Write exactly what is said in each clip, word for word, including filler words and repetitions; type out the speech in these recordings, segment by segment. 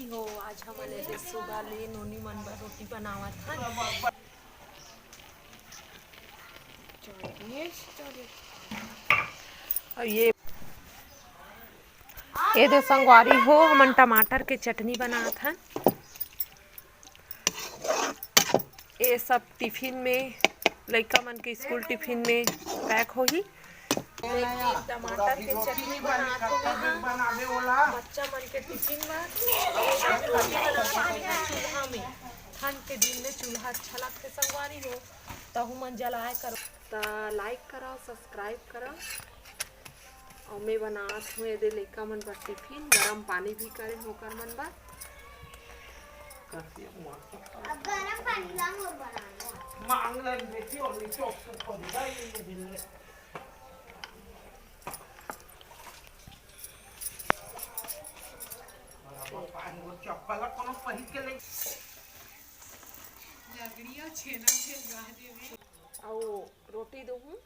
हो, आज हमन एदे सुबह ले नोनी मन बर रोटी बनावत हन। अउ ये, एदे संगवारी हो, हमन टमाटर के चटनी बनात हन। ये सब टिफिन में, लइका मन के स्कूल टिफिन में पैक होही। टमाटर के चटनी बनात हों बच्चा मन के टिफिन बर। अउ एदे रोटी बनात हन चूल्हा में। ठंड के दिन में चूल्हा अच्छा लगथे संगवारी हो, तहू मन जलाए करो। त लाइक करो, सब्सक्राइब करो। अउ मैं बनात हों एदे लइका मन बर टिफिन, गरम पानी भी करे हों ओकर मन बर। अब गरम पानी ला मोर बनाना। मांग ले बेटी, और नीचे ऑप्शन खोल दे, ये दिल ले। चप्पल कोनो पहिर के ले। अउ रोटी दूहूं,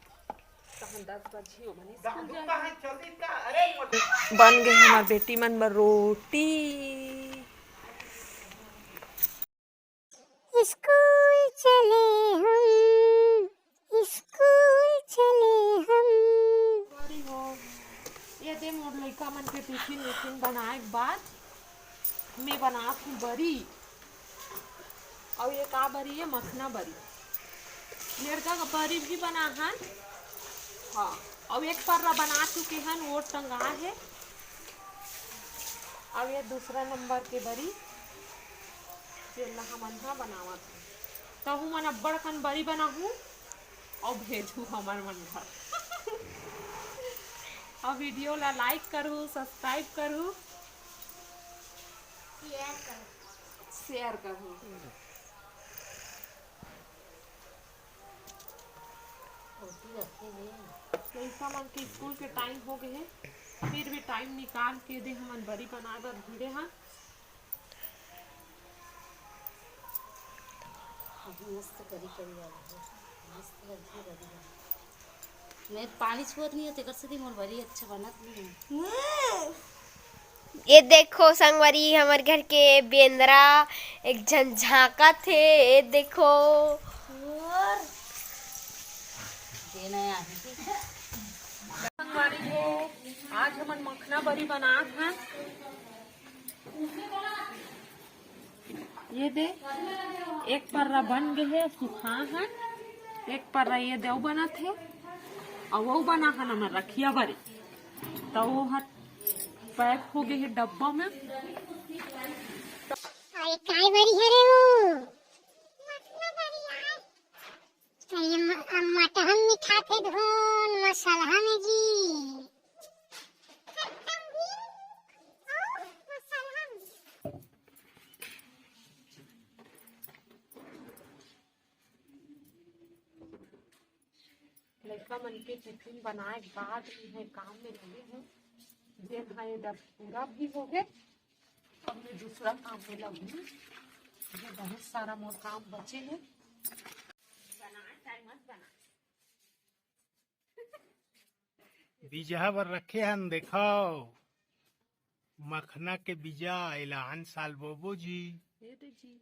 तहन दस बजही, ओमन स्कूल जाही। बन गे हमर बेटी मन बर रोटी। स्कूल चले हम, स्कूल चले हम। संगवारी हो, एदे मोर लइका मन के टिफिन विफिन बनाए के बाद मैं बनात हों बरी। अउ ये का बरी हे? मखना बरी। ये का बरी भी बना हन। हाँ, अउ एक पर्रा बना चुके हन, वो टंगा हे। अउ ये दूसरा नंबर के बरी, जेला हमन ह बनावत हन। तहू मन अब्बड़ अकन बरी बनाहू अउ भेजहू हमर मन घर। अउ वीडियो ला लाइक करहू, सब्सक्राइब करहू, शेयर करहू। शेयर करहू। लइका मन के स्कूल के टाइम हो गे हे, फिर भी टाइम निकाल के एदे हमन बरी बनाए बर भिड़े हन। अभी मस्त करी करी वाला है, मस्त लगथे बढ़िया। मैं पानी छुअत नहीं है, तेकर से मोर बरी अच्छा बनत नहीं है। ये देखो संगवारी, हमर घर के बेंदरा एक झन झांकत हे। ये देखो। और ये नया है। संगवारी हो, आज हमन मखना बरी बनात हन। ये दे, एक पर्रा बन गे हे, सुखा हन। एक पर्रा ये दे, अउ बनत हे, अउ वो बना हन हमर रखिया बरी, त वो ह पैक हो गे हे डब्बा में। अरे काय बरी हरे वो? अरे म-, मटहन मिठाथे धुन मसलहा में जी। लइका मन के टिफिन बनाए के बाद इहे काम में लगे हूँ, जेन ह ये दब पूरा भी हो गे। अब मैं दूसरा काम में लगूँ, ये बहुत सारा मोर काम बचे हे। बीजहा बर रखे हन, देखो, मखना के बीजा, एला आन साल बोबो जी। ये दे जी।